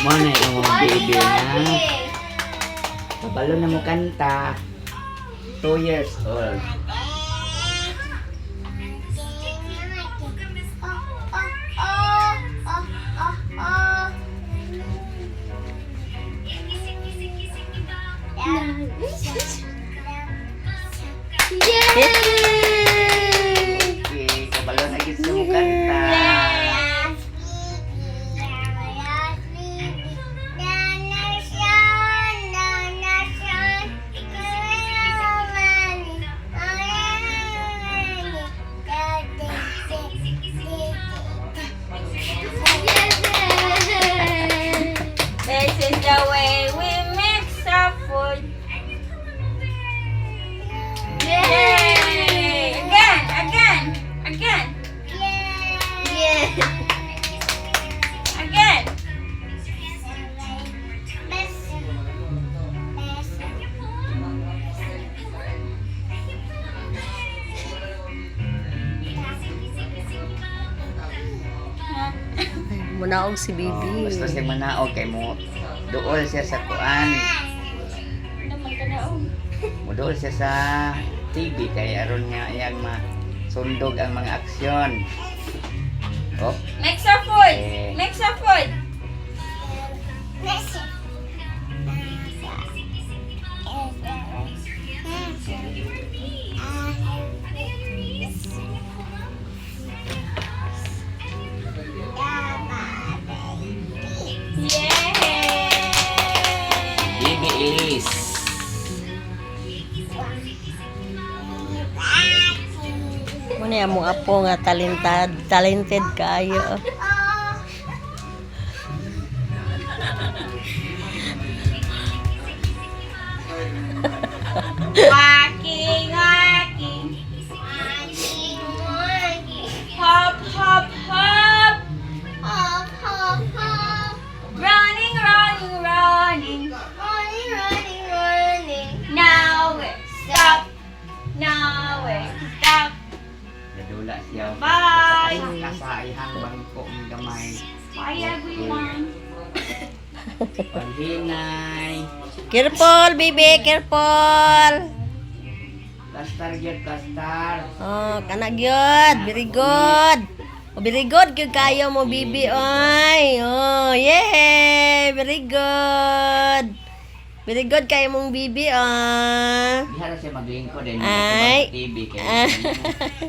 Mo na yung baby na. Kabalo na mo kanta. 2 years old. Yay! Okay, kabalo na gid siya mo kanta. This is the way we mix our food. Yay! Again, again, again, again. Munaog si Oh, baby. gusto siya manaog kay mo duol siya sa kuan. Naman ka na, oh. Muduol siya sa TV kay aron nga iyang masundog ang mga aksyon. Oh, Mix our food. Eh. Mix our food. Yay! Baby Elise. Muna yung among apo nga talented, talented kaayo. Walking, walking. Hop, hop, hop. Running, running, running. Now we stop. Now we stop. Nadula siya. Bye. Kasa ihang bangko ang gamay. Bye, everyone. Paghinay. Careful, baby, careful. Plastar gyud, plastar. Oh, kana gyud, very good. Oh, very good gyud kayo mo, baby. Oy. Oh, yay! Very good. Very good kayo mong baby, ah. Diha ra siya maglingkod eh. Ay. Sa TV kay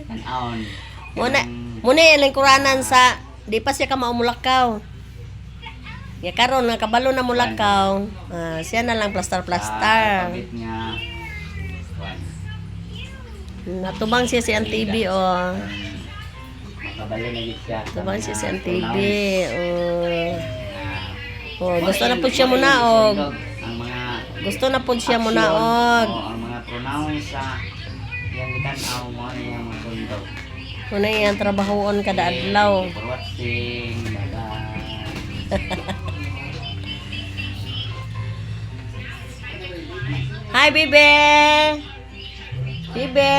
tan-awon. Muna, muna yung lingkuranan sa di pa siya ka maumulakaw. Ya karon nga kabalo na mulakaw. Ah, siya na lang plastar-plastar. Alphabet nga. Kuan. Natubang siya si ang TV oh. Makabalo na gyud siya. sa Natubang siya mga si ang TV. pronouns. Oh. Ah, Oh, gusto na po siya munaog. Ang mga Gusto na po siya action, munaog. oh, ang mga pronouns sa iyang gitan-aw mo na iyang masundog. Muna iyang trabahoon kada adlaw. Thank you for watching. Bye-bye. Hi, baby. Baby.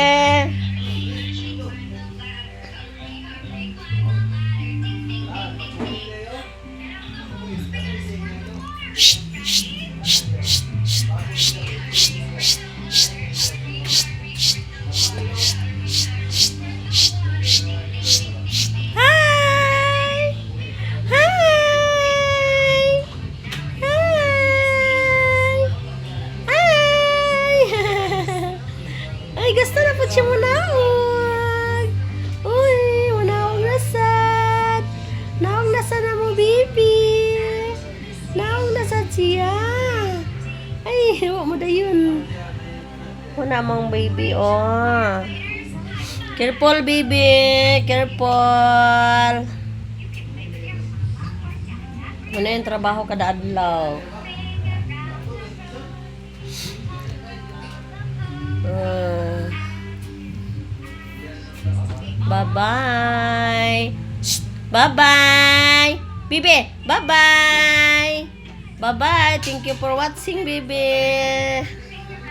Hi! Hi! Hi! Hi! Ay, gusto na po siya munaog. Uy, munaog na sad. Naog na sad na mo, baby. Naog na sad siya. Ay, wa mo dayon. Wala mong baby, oh. Careful, baby. Careful. Muna yung trabaho kada adlaw. Bye-bye. Shh! Bye-bye. Bibi, bye-bye. Bye-bye. Thank you for watching, baby.